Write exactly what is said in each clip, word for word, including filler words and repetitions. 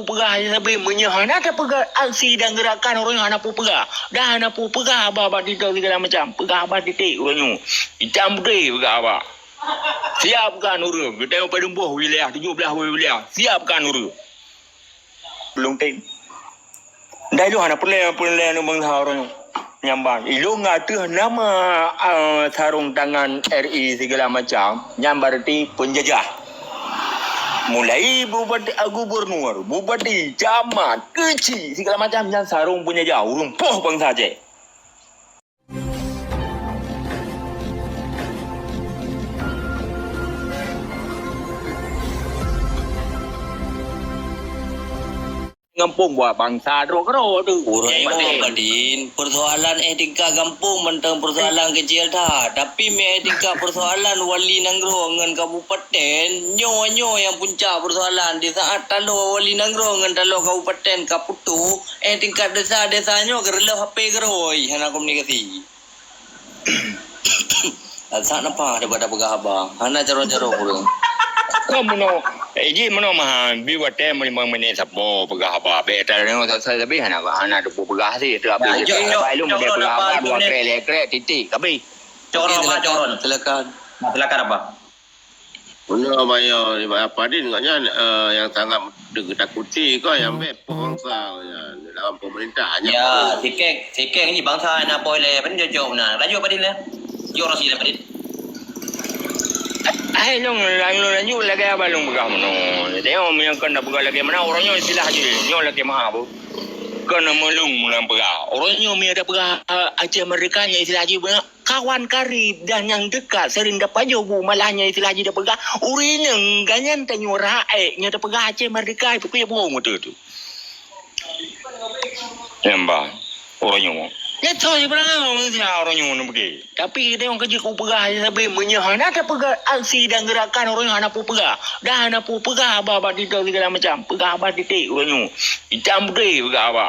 peugah sabe, meunyoe hana tapeugah aksi dan gerakan, ureuëng hana peugah. Dan hana peugah haba bak TikTok segala macam. Peugah haba titik ureuëng nyoe. Itam putih peugah haba. Siap kan ureuëng? Geutanyoe padum boh wilayah, tujoh blaih wilayah. Siap kan ureuëng? Belum tem. Dai lu hana peureulée, peureulée anu bansa ureuëng nyamban. Ilong ateueh nama, ah, sarong tangan R I segala macam, nyan berarti penjajah. Mulai bupati, ah, gubernur, bupati, camat, keuchik, segala macam nyan sarong penjajah. Ureuëng poh bansa Aceh. Gampông buat bangsa droe keudroe tu. Ureuëng Padin, persoalan eh tingkat gampông mantong persoalan kecil that. Tapi meh eh tingkat persoalan wali nanggroe ngon kabupaten, nyoe, nyoe nyang puncak persoalan. Di saat taloe wali nanggroe ngon taloe kabupaten ka putôh, eh tingkat desa-desa nyoe geureuloh H P keudroe, hana komunikasi. Asai napa daripada peugah haba. Hana carông-carông ureuëng. Kau meunoe, eh, ji meunoe mah, bi watée meulima minit sapo peugah haba. Bek ta deungoe sa-sa tapi hana, hana teupeu peugah sih. Teu habéh. Nah, jok, jok, ilong jok, dia peugah haba, haba, dua jok, krek, lhée krek, titik, habéh. Cok, okey, Abah, silakan, cok. Silakan. Nah, silakan, Abah. Meunoe bayoe Padin gobnyan, eh, nyang sangat geutakuti kon nyang bèk poh bangsa nyan dalam pemerintah nyan. Ya, sikeng, sikeng ni bangsa na poh ilée, Padin cocok na. Laju Padin lé. Yo Rosi lé Padin. Hai long, long, long, laju lagèe abang long peugah meunoe. Tengok meunyoe kon na peugah lagèe meunoe, ureueng nyoe istilah jih. Nyoe lagèe meu'ah bu. Kon na meulong meunan peugah. Ureueng nyoe meunyoe tapeugah, eh, Aceh Merdeka nyoe istilah jih beuna. Kawan karib dan nyang dekat sering tapajoh bu, malah nyoe istilah jih tapeugah, ureueng inong ganyan tanyoe rakyat nyoe tapeugah Aceh Merdeka, pike bohong beutôi tu. Nyang ba, ureueng nyoe. Nyan soe sibarang ureueng nyoe, ureueng nyoe nang pike. Tapi geutanyoe ka jeuet kupeugah sabe, meunyoe hana tapeugah aksi dan gerakan, ureueng nyoe hana peue peugah. Dan hana peue peugah haba bak TikTok segala macam. Peugah haba titik ureueng nyoe. Itam putih peugah haba.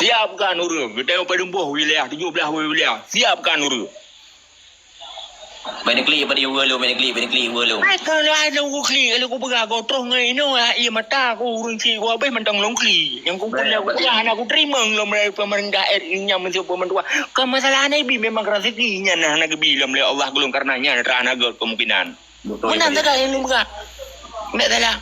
Siap kan ureueng? Geutanyoe padum boh wilayah, tujoh blaih wilayah. Siap kan ureueng? Bèk neuklik, bèk neuklik, bèk neuklik, bèk neuklik. Ai, kalau ada ku klik, kalau ku peugah, kau troh ngon inoe, ah, iya mata ku ureueng cit ku habéh mantong lôn klik. Nyang ku peugah, hana ku teurimong lom dari pemerintah R I nyang meuntri pemerintah. Keu masalah hana ibi memang rezeki nyan hana geubi lom lé Allah keu lôn, karena nyan hana gèt kemungkinan. Betul, meunan betul. Sagai lôn peugah. Ndak salah.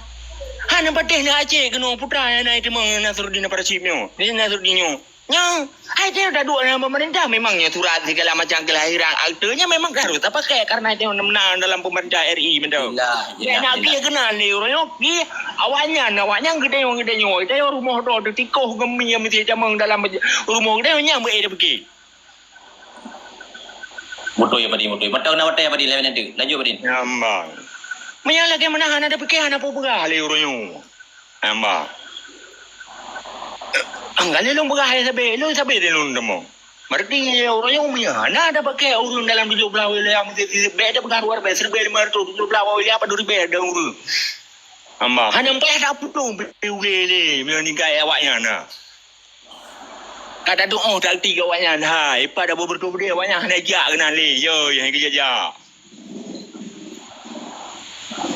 Hana patéh na Aceh keunoe putra nyang na itimong Nasruddin Parchip nyoe. Nasruddin nyoe. Nyoe, hai teuh taduek dalam pemerintah memang nyoe surat segala macam kelahiran, akte nyan memang harus tapakai karena teuh meunan dalam pemerintah R I mantong. Jelas, jelas, jelas. Nak pi keunan lé ureueng nyoe, pi awaknyan, awaknyan geutanyoe, geutanyoe, geutanyoe rumoh droe teutikoh ngon mi nyang meusti tamong dalam rumoh geutanyoe nyan beu eh tapike. Beutôi ya, Padin, beutôi. Mantong na watèe, Padin, lawan nyan teuk. Lanjut, Padin. Nyambang. Meunyoe lagèe meunan hana tapike, hana peue peugah lé ureueng nyoe. Nyambang. Angga lé lôn peugah hai sabe, lôn sabe lé lôn teuma. Berarti ureueng nyoe meunyoe hana tapike ureueng dalam tujoh blaih wilayah meusti bèk tapeugah dua ribèe, siribèe limong reutôh, tujoh blaih wilayah padum ribèe dan ureueng. Nyambang. Hana payah tapulung pi uge lé, meunyoe ninggai awaknyan na. Ka tatu'oh taktik awaknyan, hai, pat dak beutôi-beutôi awaknyan hana jak keunan lé, yo, nyang geujak-jak.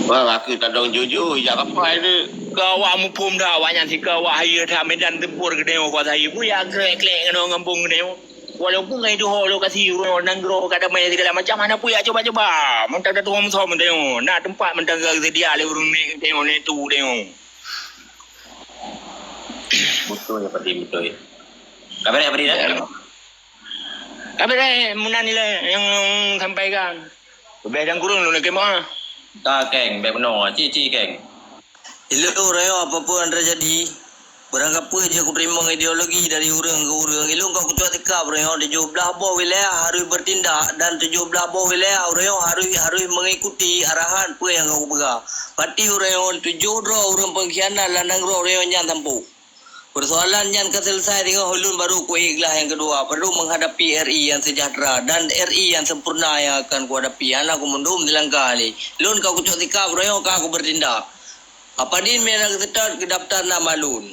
Wah, aku tadong jujur, jak kapai tu. Keu awak muphom dak awaknyan sika awak hayeue that medan tempur geutanyoe kuasa hayeue. Buya krek-krek keunoe gampông geutanyoe. Walaupun ngai tuho lokasi ureueng nanggroe ka damai segala macam, hana payah cuba-cuba. Mantong tatu'oh musoh geutanyoe. Na teumpat mantong geuseudia lé ureueng nèk geutanyoe, nèk tu geutanyoe. Beutôi ya, Padin, beutôi. Ka bèrèh, Padin, eh? Ya. Ka bèrèh, meunan ilèe nyang, nyang sampaikan. Leubeh dan kureueng lôn lakèe meu'ah. Ka, Keng, bèk meunoe, ci, ci, Keng. Ilôn ureueng nyoe, apapun yang terjadi, barangkapeue jeuet kuteurimong ideologi dari ureueng keu ureueng. Ilôn ka kucok sikap ureueng nyoe, tujoh blaih boh wilayah harus bertindak dan tujoh blaih boh wilayah ureueng nyoe harus, harus mengikuti arahan peue nyang ka kupeugah. Pati ureueng nyoe tujoh droe ureueng pengkhianat lam nanggroe ureueng nyoe nyan sampôh. Persoalan nyan ka selesai teungoh ulôn baru kuikhlas nyang keudua, baru menghadapi R I yang sejahtera dan R I yang sempurna yang akan kuhadapi. Hana kumundum silangkah lé. Lôn ka kucok sikap, royong ka kubertindak. Apa din meunan geuseutôt geudaftar nama lôn.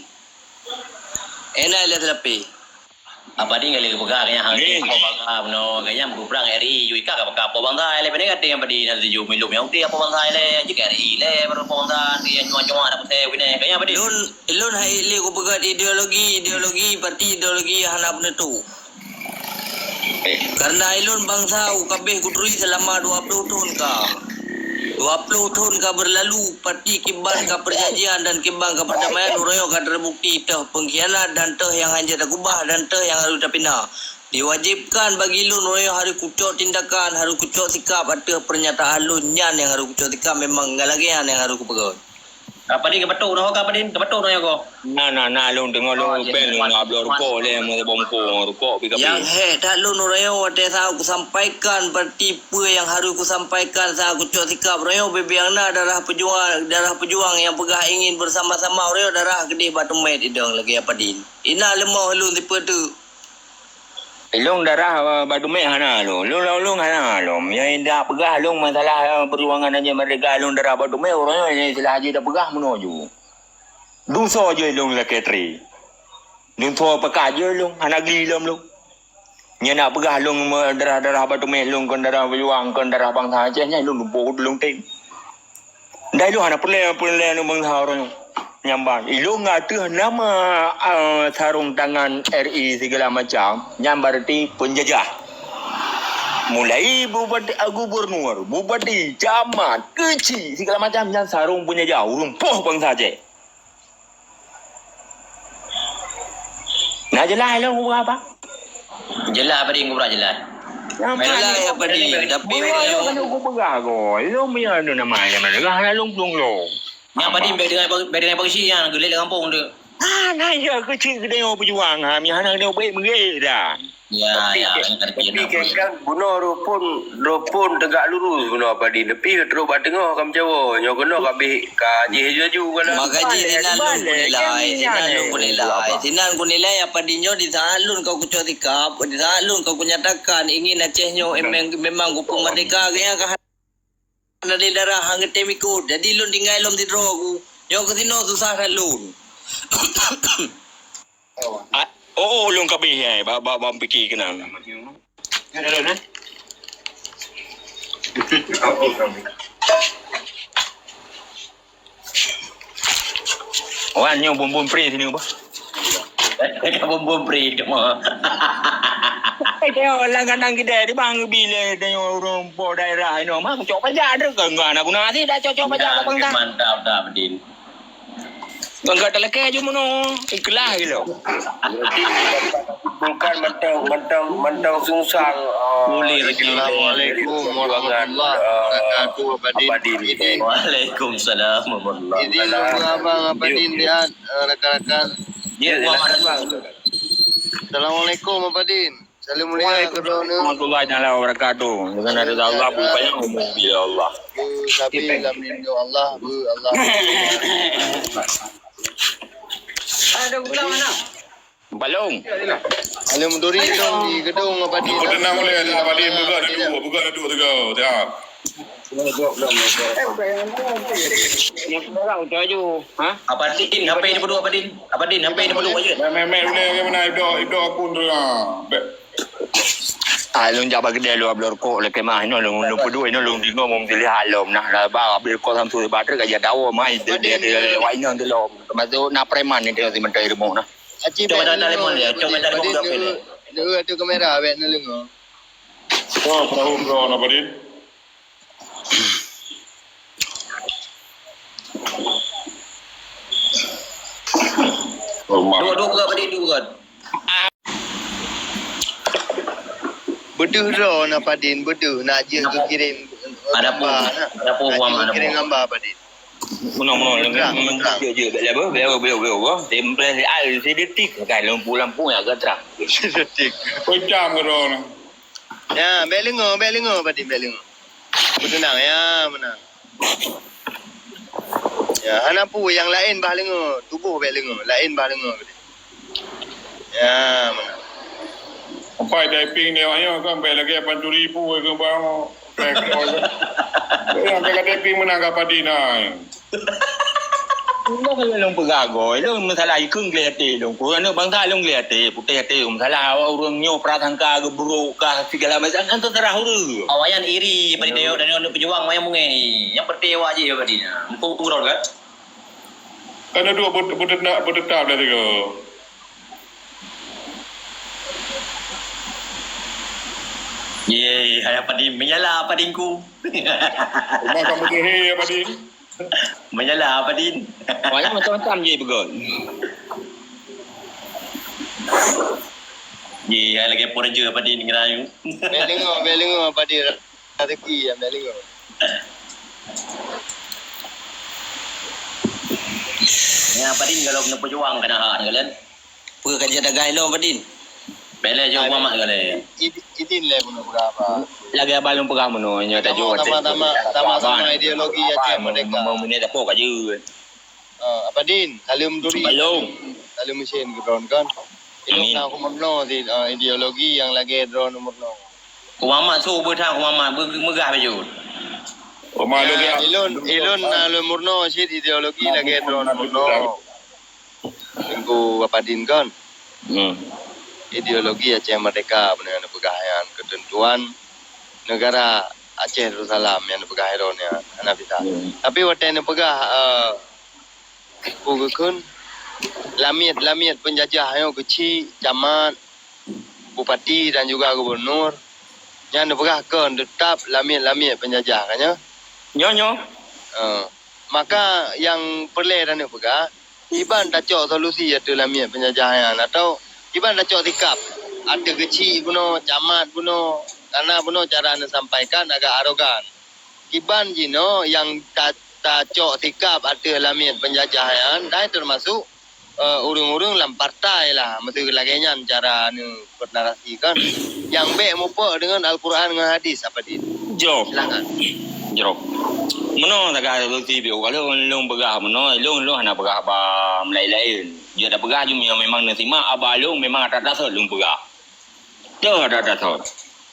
Ena ilèe seulapeh. Apa di ngalai peugah kaya hang ni? Apa bangsa bunoe kaya meuguprang R I, jui ka ka po bangsa lé, bini kata yang padi na tuju milu yang uti apa bangsa lé, jika R I lé, baru po bangsa, dia nyua-nyua ada pasal bini, kaya apa di? Lôn, lôn hai lé ku peugah ideologi, ideologi, parti ideologi hana penentu. Karena ilôn bangsa u kabeh kuturi selama dua puluh tahun ka. Dua puluh tahun ka berlalu, parti kiban ka perjanjian dan kiban ka perdamaian, uroe nyoe ka terbukti teuh pengkhianat dan teuh yang hana takubah dan teuh yang harus tapina. Diwajibkan bagi lôn uroe nyoe harus kucok tindakan, harus kucok sikap ateueh pernyataan lôn nyan yang harus kucok sikap memang ngalagée nyan yang harus kupeugah. Apa di kebetul noh ka apa di kebetul noh ya ko? Na, na, na, lôn deungoe lôn ben lôn na bloe rukok lé, meu bongko rukok pi kapi. Nyang hék that lôn uroe nyoe watée sa kusampaikan parti peue nyang harôh kusampaikan sa kucok sikap uroe nyoe, bibiang na darah pejuang, darah pejuang nyang peugah ingin bersama-sama uroe nyoe darah keudeh bak teumé idong lagée apa di. Ina leumoh lôn sipeue teuk. Ilôn darah, eh, bak teumé hana lôn. Lôn, lôn, lôn hana lôn. Nyang indak peugah lôn masalah, eh, perjuangan Aceh Merdeka lôn darah bak teumé, uroe nyoe nyang istilah jih tapeugah meunoe ju. Dusoe jih lôn lakée tri. Dusoe peugah jih lôn, hana gilom lôn. Nyang nak peugah lôn me-, darah-darah bak teumé lôn kon darah pejuang, kon darah bangsa Aceh nyan lôn lumpoe lôn tem. Dai lôn hana peureulée, peureulée lôn bangsa ureuëng nyang ban. Ilôn ateueh nama, eh, sarong tangan R I segala macam, nyan berarti penjajah. Mulai bupati, eh, gubernur, bupati, camat, keuchik, segala macam nyan sarong penjajah, ureuëng poh bangsa Aceh. Nak jeulaih lôn gubra apa? Jeulaih apa di gubra jeulaih? Jeulaih apa di? Tapi lôn gubra ko. Lôn punya nama nama lôn lôn lôn. Nyang apa di bek dengan bek dengan bangsi nyang geulek lam kampung tu. Ah, na ya keuchik geudeungoe peujuang ha, mi hana geudeungoe bek meugeh dah. Ya, tapi ya, ke-, tapi ke kan bunoe rupun, rupun tegak lurus bunoe padi. Tapi trok bak teungoh ka meucawo. Nyoe keunoe ka bih ka jih laju kana. Maka jih sinan lôn kunilai, sinan lôn kunilai. Sinan kunilai apa di nyoe di saat lôn ka kucok sikap, di saat lôn ka kunyatakan ingin Aceh nyoe emang, memang kupeumerdeka gaya ka Hana lé darah, hana tém ikot. Jadi lôn tinggai lom sidroe ku. Nyoe keusinoe susah that lôn. Ah, oh, oh, lôn kabeh ai, ba, ba, ba pike keunan. Wan nyoe bumbum pri sini bah. Ka bumbum pri tu mah. Eh, tengok langganan kita di bang bila tengok urang po daerah ino mah cok pajak ada ke enggak nak guna sih dah cocok pajak ke bangsa. Mantap dah Bedin. Enggak terlekeh je meno. Ikhlas gitu. Bukan mentang mentang mentang sungsang. Boleh rezeki. Assalamualaikum warahmatullahi wabarakatuh. Abadin. Waalaikumsalam warahmatullahi wabarakatuh. Izin abang Abadin lihat. Eh, rakan-rakan. Ya, ya, Assalamualaikum, Apa Din. Salam mulia kepada warahmatullahi taala wabarakatuh. Dengan ada Allah berbanyak umur bila Allah. Bu, tapi dalam rindu Allah, bu, Allah. Ada bukan mana? Balong. Alhamdulillah di gedung Apa Din. Kau tenang boleh, Apa Din, buka duduk, buka duduk tegal. Dah. Apa Din, H P ni bodoh Apa Din? Apa Din, H P ni bodoh aja. Meh meh meh uleh ke mana ibdo ibdo akun tu lah. Ah, lôn jak bak keudè lôn bloe rukok lé keumah inoe lôn lôn peuduek inoe lôn deungoe meusilih alom nah. Lah ba habéh rukok samsu bak trek aja dawa mai de de de wai inoe delom. Termasuk na preman ni dia si menteri rumoh nah. Aci bèk deungoe. Coba tanya telepon dia, coba telepon ke H P dia. Dia tu kamera bèk deungoe. Oh, tahu bro, apa Din? Dua, dua belas tadi, dua belas. Beudeuh droe na Padin, beudeuh nak jeuet geukirém ada gambar, pun, ada pun nak jeuet geukirém gambar Padin. Meunoe, meunoe, terang, terang. Jeuet, jeuet, bèk laba, bèk laba, bèk laba, bèk laba. Template ai, sedetik, kan, lampu-lampu agak terang. Sedetik. Pejam ke droe ni? Ya, bèk leungoe, bèk leungoe, Padin, bèk leungoe. Beuteunang, ya, meunan. Ya, hana peue, nyang laén bah leungoe, tuboh bèk leungoe, laén bah leungoe. Ya, meunan. Sampai typing dia, ayo kan, bèk lagèe pancuri peue ke bang. Yang kata typing meunan ka Padin ai. Lôn, lôn peugah goe, lôn masalah ikheun gleh até lôn. Keu aneuk bansa lôn gleh até, putéh até. Masalah awak ureueng nyoe prasangka geuburuk kah, sigala macam, kan teuserah ureueng. Awaknyan iri, Padin, dan aneuk peujuang, awaknyan mungéh. Nyang penting awak jih, Padin. Mumpung uroe kan? Kan dua bet-, beuteutak, beuteutak dah tiga. Ye, hai Padin, meunyalah Padin ku. Rumah kamu tu, hei, Padin. Meunyalah, Padin. Awaknyan macam-macam je peugah. Ye, hai lagèe peureuja Padin ngeurayu. Bèk deungö, bèk deungö Padin. Rezeki, bèk deungö. Nyan Padin kalau keuneuk peujuang keunan hak nyan, kan? Peue ka jeuet dagai lom, Padin? Bèk lé jok Muhammad ka lé. Idin lé bunoe peugah apa? Lagèe abang lôn peugah bunoe, nyoe tajok tama-tama, tama-tama ideologi Aceh Merdeka. Meunyoe dapok ka jeuet. Ah, Padin, saleuem turi. Saleuem. Saleuem meusén keu droeneuh kan. Ilôn na ku meurunoe si, ah, ideologi nyang lagèe droeneuh meurunoe. Ku Muhammad su beuthat, ku Muhammad beu-, meugah bajut. Ilôn, ilôn na lôn meurunoe cit ideologi lagèe droeneuh meurunoe. Teungku Apadin kon. Hmm. Ideologi Aceh Merdeka, beuna neupeugah nyan, keuteuntuan negara Aceh Darussalam nyang neupeugah droeneuh nyan, hana bisa. Hmm. Tapi watèe neupeugah, eh, peue geukheun, lamiet-lamiet peunjajah nyoe keuchik, camat, bupati dan juga gubunur, nyan neupeugah kon teutap lamiet-lamiet peunjajah, kan nyoe? Nyoe, nyoe. Eh, maka nyang peureulèe droeneuh peugah, kiban tacok solusi ateueh lamiet peunjajah nyan, atau kiban tacok sikap ateueh keuchik bunoe, camat bunoe, karena bunoe cara neusampaikan agak arogan. Kiban jinoe nyang ta-, tacok sikap ateueh lamiet peunjajah nyan, dan teumasuk, eh, ureueng-ureueng lam partai lah. Meuseu lagèe nyan cara neupeunarasi kan. Nyang bèk mupok deungon Al-Quran ngon hadis, Apadin. Jroh. Silakan. Jroh. Meunoe taga solusi piôh. Kalau lôn peugah meunoe, lôn, lôn hana peugah haba meulaén-laén. Jeuet tapeugah ju memang neusimak haba lôn memang that-that lôn peugah. Toh, that-that thon.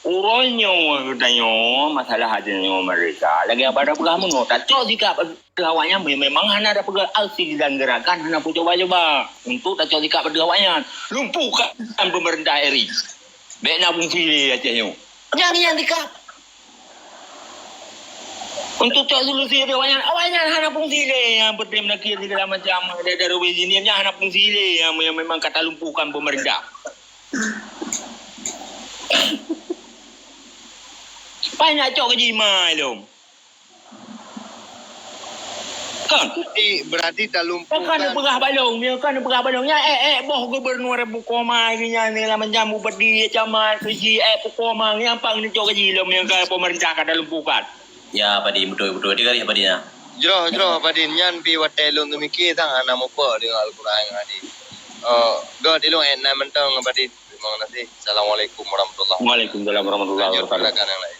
Uroe nyoe geutanyoe, masalah até nyoe meureka, lagèe abang peugah meunoe, tacok sikap ateueh awaknyan, me-, memang hana tapeugah aksi dan gerakan, hana peucuba-cuba untuk tacok sikap ateueh awaknyan. Lumpuhkan pemerintah ri. Bèk na fungsi lé Aceh nyoe. Nyan, nyan sikap. Untuk cok solusi ateueh awaknyan, awaknyan hana fungsi lé, nyang peureulèe meunakir sigala macam, ada-ada rubé jinih, nyan hana fungsi lé, nyang, nyang memang ka talumpuhkan pemerintah. Paih nak cok keu jih ma ilôn. Kan? Berarti, berarti talumpuhkan. Kan neupeugah bak lôn, nyoe kan neupeugah bak lôn. Nyan èk-èk boh gubernur pukoma, nyan segala macam bupati, camat, keuchik, èk pukoma, nyan pang neucok keu jih lôn, nyoe kan pemerintah ka talumpuhkan. Ya, Padin, beutôi, beutôi. Tiga hari, Padin, ya. Jroh, jroh, Padin. Nyan pih watèe lôn teumikir sang hana mupok deungon Al-Quran ngon hadis. Oh, göt ilôn èk nan mantong, Padin. Terima kasih. Assalamualaikum warahmatullahi wabarakatuh. Waalaikumsalam warahmatullahi wabarakatuh. Lanjut, silakan yang lain.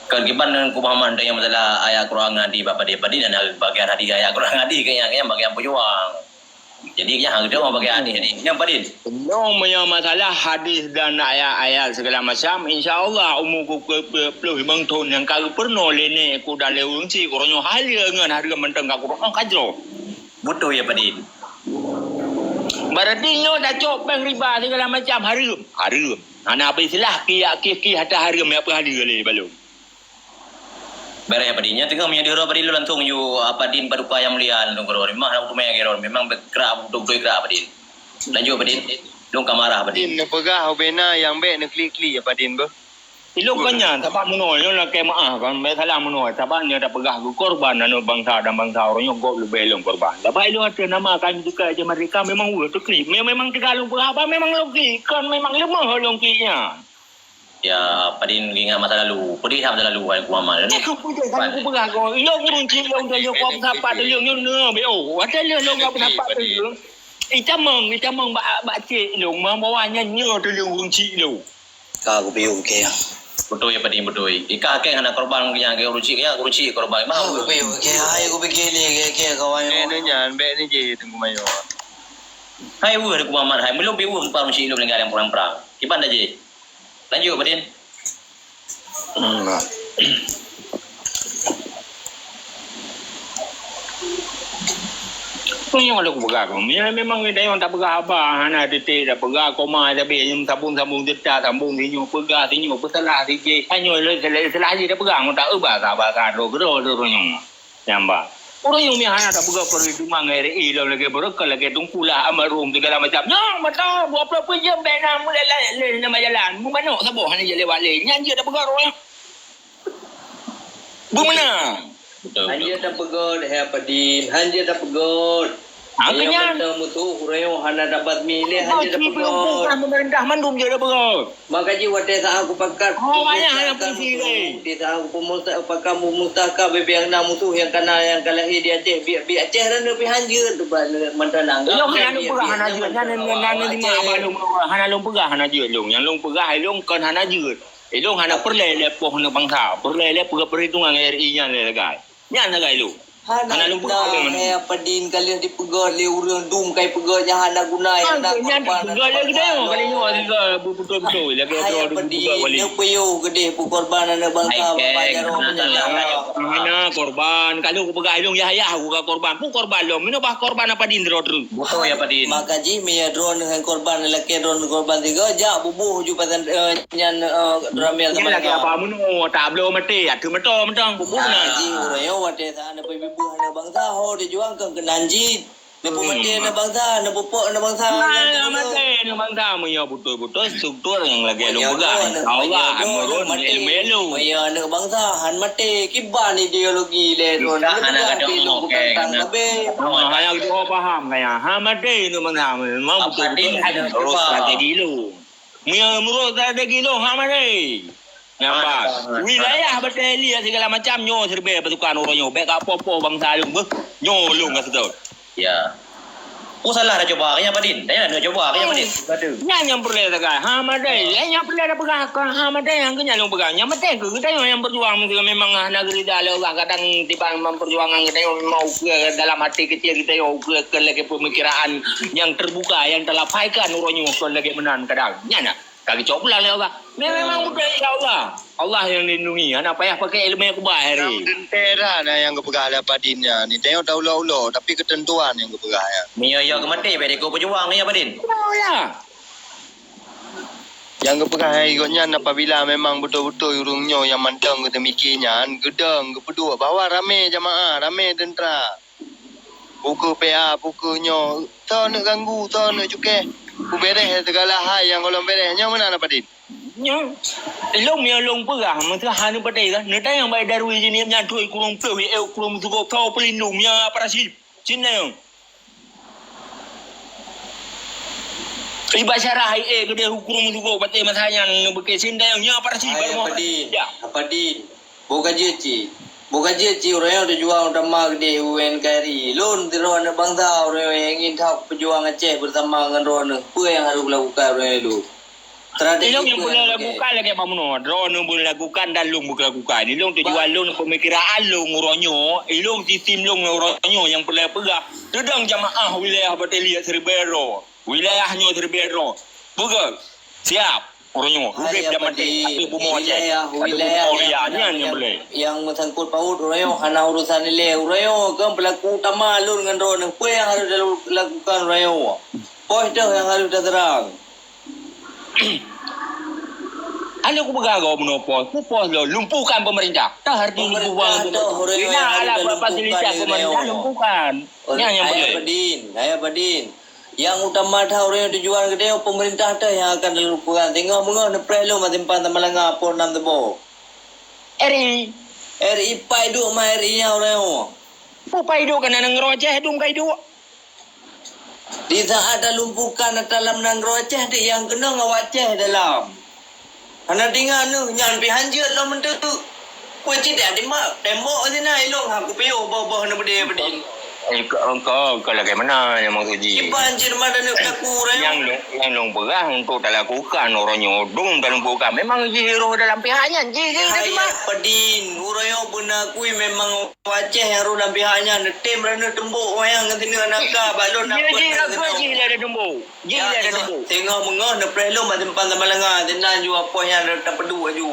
Kan kiban ku paham teuh nyang masalah ayat Quran ngon hadis bak Padin. Padin hana bagian hadis, ayat Quran ngon hadis, keu nyang, nyang bagian peujuang. Jadi, nyang hareuta mau bagian hadis ni. Nyang Padin. Lôn meunyoe masalah hadis dan ayat-ayat segala macam, insya Allah umu ku ke-, ke-, ploh limong thon nyang ka geupeurunoe lé nèk ku dan lé ureueng chik, uroe nyoe haleue ngon hareuem mantong ka kurunoe ka jroh. Beutôi ya, Padin. Berarti nyoe tacok bank riba segala macam hareuem. Hareuem. Hana habéh silah kiak kih-kih ata hareuem nyang peuhaleue lé bak lôn. Beureh Padin. Nyan teungoh meunyoe di uroe Padin lôn langsung ju Apadin Paduka Yang Mulia langsung keudroe. Memang hana kuteumèe keudroe. Memang krak beutôi-beutôi krak Padin. Lanjut Padin. Lôn ka marah Padin. Padin neupeugah ubena nyang bèk neuklik-klik ya Padin beuh. Ilôn kon nyan, sabab meunoe, ilôn lakèe meu'ah kon, bèk salah meunoe, sabab nyoe tapeugah geukorban aneuk bansa dan bansa uroe nyoe gob leubeh lôn korban. Sabab ilôn ateueh nama kami teuka Aceh Merdeka memang weueh teuklik. Me-, memang teuka lôn peugah haba memang lôn klik, kon memang leumoh lôn klik nyan. Ya, Padin ingat masa lalu. Pedih masa lalu, hai Kuamal. Eh, kau pedih, kan aku peugah kau. Ilôn ureueng chik lôn, dah ilôn kuat sapat, ilôn nyoe, nyoe, be, oh. Watèe lôn, lôn enggak bersapat tu, ilôn. Itamong, itamong bak, bak chik ilôn, membawa nyan nyoe tu ilôn ureueng chik ilôn. Ka kupiôh keu. Beutôi ya, Padin, beutôi. Ika keng hana korban keu nyan, keu ureueng chik, keu ureueng chik korban. Mah, kupiôh keu, hai, kupikir ni, keu, keu kawan. Bèk ni nyan, bèk ni jih, Teungku Mayor. Hai, weueh, Teungku Muhammad, hai. Belum pi weueh, ureueng chik ilôn meuninggai dalam perang. Kiban dah jih. Lanjut, Padin. Hmm, nah. Nyoe lôn peugah keuh. Meunyoe memang geutanyoe tapeugah haba hana titik, tapeugah koma, tapi nyoe sambung-sambung teuta, sambung sinyoe peugah, sinyoe peusalah sikét. Tanyoe lé salah, salah jih tapeugah ngon taeu basa-basa droe keudroe droe nyoe. Nyang ba. Ureueng nyang hana tapeugah peureutuman ngon R I lom lagèe beureukat, lagèe Teungku Lah Almarhum segala macam. Nyoe mata dua ploh peuet jeuem bèk na meuleleh lé nama jalan. Meumanok saboh hana jeuet lewat lé. Nyan jeuet tapeugah droe nyoe. Beumeunang. Betul, betul. Hanjeuet tapeugöt, hai Padin. Hanjeuet tapeugöt. Ha, keu nyan. Meunyoe musoh uroe nyoe hana dapat milih, hanjeuet tapeugöt. Pemerintah mandum jeuet tapeugöt. Maka jih watèe saat kupakat, oh, banyak hana polisi lé. Di saat kupemusa-, pakat meumustahka bibiyang na musoh nyang kana, nyang ka lahé di Aceh. Biak-biak Aceh ran neubi hanjeuet tu ba mata nanggroe. Ilong hana lôn peugah hana jeuet. Nyan, nyan, nyan, nyan, hana lôn peugah hana jeuet lôn. Nyang lôn peugah ilong kon hana jeuet. Ilong hana peureulèe lé poh aneuk bansa, peureulèe lé peugah peurhitungan R I nyan lé lagèe. Nyan lagèe ilong. Hana lôn peugah lé. Hai Padin ka lheueh dipeugöt lé ureueng dum kai peugöt nyang hana guna, nyang hana korban. Nyan dipeugöt lé geutanyoe kali nyoe sigoe beubeutôi-beutôi lagèe droe dipeugöt wali. Hai Padin, neupiôh geudeh peukorban aneuk bansa bapa jaroe. Hana korban. Kalau kupeugah ilong yah-yah kupeugah korban. Peue korban lom? Meunoe bah korban apa Padin droe treuk. Beutôi ya Padin. Maka jih meunyoe droeneuh nyang korban, lakèe droeneuh korban sigoe, jak buboh ju pasan, eh, nyan, eh, ramé. Nyan lagèe apa meunoe, tabloe maté, ateueh moto mantong, buboh na. Jih uroe nyoe watèe saat neupeubeubaih aneuk bansa, ho teujuang keu keunan jih. Neupeumaté aneuk bansa, neupeupok aneuk bansa. Nah, maté aneuk bansa, meunyoe beutôi-beutôi struktur nyang lagèe lôn peugah. Insya Allah, meunyoe droeneuh maté, meunyoe aneuk bansa han maté, kiban ideologi lé droeneuh. Hana gadôh. Hana paham kaya. Ha, maté tu meunan. Memang betul-betul ada strategi lu. Meunurot strategi lu, ha, maté. Nampak? Wilayah batèe liek segala macam nyoe serba pasukan uroe nyoe. Bèk ka po-po bansa lôn beuh. Nyoe lôn ka seutôt. Ya. Oh, salah dah cuba. Kayaknya Padin. Dah ya, dah cuba. Kayaknya Padin. Nyan nyang peureulèe sagai. Ha, maté. Eh, nyang peureulèe dah peugah. Ha, maté. Nyang keu nyan lôn peugah. Nyang maté keu geutanyoe nyang berjuang. Memang hana geurida lé Allah. Kadang tiban memperjuangan geutanyoe memang ukeue dalam hati kecil geutanyoe ukeue keu lagèe pemikiran yang terbuka, yang terlapaikan uroe nyoe keu lagèe meunan kadang. Nyan na. Ka geucok pulang lé Allah. Memang beutôi, insya Allah. Allah yang lindungi. Hana payah pakai ilmu yang kubah hari. Dalam tentera na nyang geupeugah lé Padin nyan. Ni tengok dah ulo-ulo, tapi ketentuan yang geupeugah nyan. Ni ya, ya, keu maté, bèk diko peujuang ni ya, Padin. Oh, ya. Nyang geupeugah hai gobnyan apabila memang beutôi-beutôi ureueng nyoe nyang mantong geuteumiki nyan, geudong, geupeuduek bahwa ramé jamaah, ramé tentera. Pukul P A, pukul nyoe, soe neuk ganggu, soe neuk cukéh. Kuberéh segala hai nyang goh lom beréh. Nyoe meunan apa, Din? Nyoe, lôn nyang lôn peugah, meusaha neupatéh ka, neutanyong bak Darwi Jeunieb nyan, trok i Kureueng Ploh, i Kureueng Sukok, soe peulindong, nyan apa rasib? Cit nyan. Ibarat syarah I A keudeh huköm meusugoe batée masa nyan neubeukée sinteng nyoe apa rasib. Hai, baru apa mau din? Ya. Apa din? Boh ka jeuet cit. Boh ka jeuet cit uroe nyoe teujuang utama keudeh U N K R I. Lôn sidroe aneuk bansa uroe nyoe nyang ingin that peujuang Aceh beusama ngon droeneuh. Peue nyang harôh kulakukan uroe nyoe lôn? Strategi ilông nyang peue nyang peureulèe lagèe bukan lagèe bak meunoe. Droeneuh beulakukan dan lôn beulakukan. Ilông tujuan lôn, peumikiran lôn uroe nyoe, ilông sistem lôn uroe nyoe nyang peureulèe peugah. Teudong jamaah wilayah Batèe Liek siribèe droe. Wilayah nyoe siribèe droe. Peugah. Siap. Uroe nyoe. Udép dan maté. Tapi bumoe Aceh. Tapi bumoe Aceh. Nyan nyang peureulèe. Nyang meusangkut paut uroe nyoe hana urusan ilèe. Uroe nyoe keu peulaku utama lôn ngon droeneuh. Peue nyang harôh dilakukan uroe nyoe? Poh teuh nyang harôh taseurang. Hana kupeugah gob meunoe pos, peue pos lôn, lumpuhkan pemerintah. Tah arti lumpuhkan pemerintah. Bina alat fasilitas pemerintah, lumpuhkan. Nyan nyang peureulèe. Hai apa din, hai apa din. Nyang utama that uroe nyoe tujuan geutanyoe pemerintah teuh nyang akan dilumpuhkan. Singoh beungoh neupreh lôn bak simpang Samalanga, Pos Nam Teubo. R I. R I pai duek ma R I nyan uroe nyoe. Peue pai duek keunan nanggroe Aceh dum kai duek. Di saat talumpuhkan ata lam nanggroe Aceh, di nyang keunong awak Aceh dalam. Hana tinggai neuh nyan pih hanjeuet lom meuteuk. Peue cit dak timbak tembok sinan ilông ha kupiôh boh-boh na beudé beudin. Eh, kau, kau, kau lagèe mana nyang maksud jih? Kiban cit mata neuk pelaku uroe nyoe. Nyang, nyang lôn peugah untuk talakukan uroe nyoe dum talumpuhkan. Memang jih roh dalam pihak nyan, jih, jih dak timbak. Hai, pedin, uroe nyoe beuna akui memang Aceh nyang rôh lam pihak nyan, neutem droeneuh teumbok wayang ngon sineuk nangka bak lôn. Jih, jih, aku jih lah ada teumbok. Jih lah ada teumbok. Singoh beungoh neupreh lôn bak simpang Samalanga, sinan ju apoh nyan tapeuduek aju.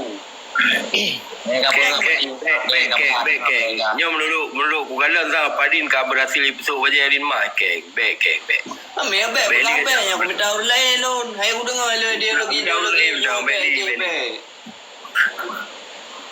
Keng, keng, bèk, bèk, keng, bèk, keng. Nyoe meunurot, meunurot kukalon sa Padin ka berhasil ipeutrok bajèe Lin Mas, keng, bèk, keng, bèk. Amé bèk, bèk, bèk, bèk, nyang kuminta ureueng laén lôn. Hai kudeungö lé ideologi, ideologi, bèk, bèk, bèk.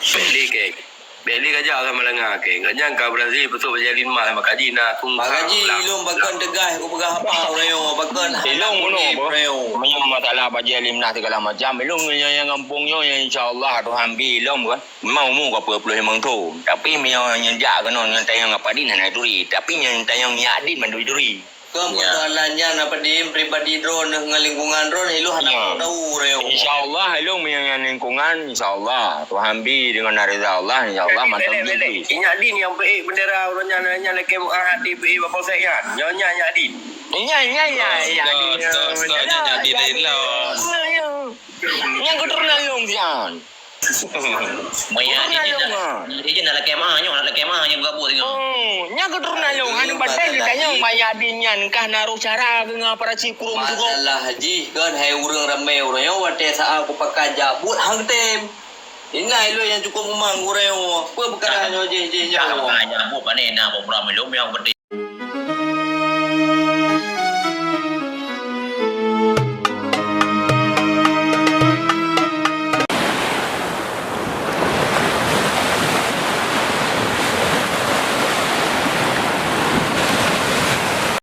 Bèk lé, keng. Bèk lé kajak sama langa, keng. Gobnyan ka berhasil ipeutrok bajèe Lin Mas, maka jih na kungkang. Maka jih ilôn pakon teugah kupeugah apa ureueng nyoe, pakon ilôn bunoe, ureueng nyoe. Meunyoe masalah bajèe Lin Mas segala macam, ilôn nyoe nyang gampông nyoe, nyang insya Allah Tuhan bi ilôn kan. Memang umu ka peuet ploh limong thôn. Tapi meunyoe nyang jak keunoe nyang tanyong apa Din hana turi. Tapi nyang tanyong nyak Din mandum turi. Kon persoalan nyan apa Din, pribadi droen ngon lingkungan droen, ilôn hana tahu ureueng. Insya Allah, ilôn meunyoe nyan lingkungan, insya Allah. Tuhan bi deungon rida Allah, insya Allah, mantong jih. Inyak Din nyang peuék bendera ureueng nyan, nyan lakèe meu'ah hati peuék bak polsek nyan. Nyoe nyan Inyak Din. Nyan, nyan, nyan, Inyak Din. Nyan keturunan lôn sian. Maya Keturunan lôn, ha. Dia je nak lakèe meu'ah nyoe, nak lakèe meu'ah nyoe gabung dengan. Oh, nyan keturunan lôn. Hana patéh ditanyong maya Din nyan kah na roh cara keu ngon para cik kurung tu kok. Masalah jih kan, hai ureueng ramé ureueng nyoe watèe saat kupakat jak buet hang tem. Inai lôn nyang cukup meumang ureueng nyoe. Apa peukara nyoe jih, jih nyoe? Buet pané na program ilôn nyang penting.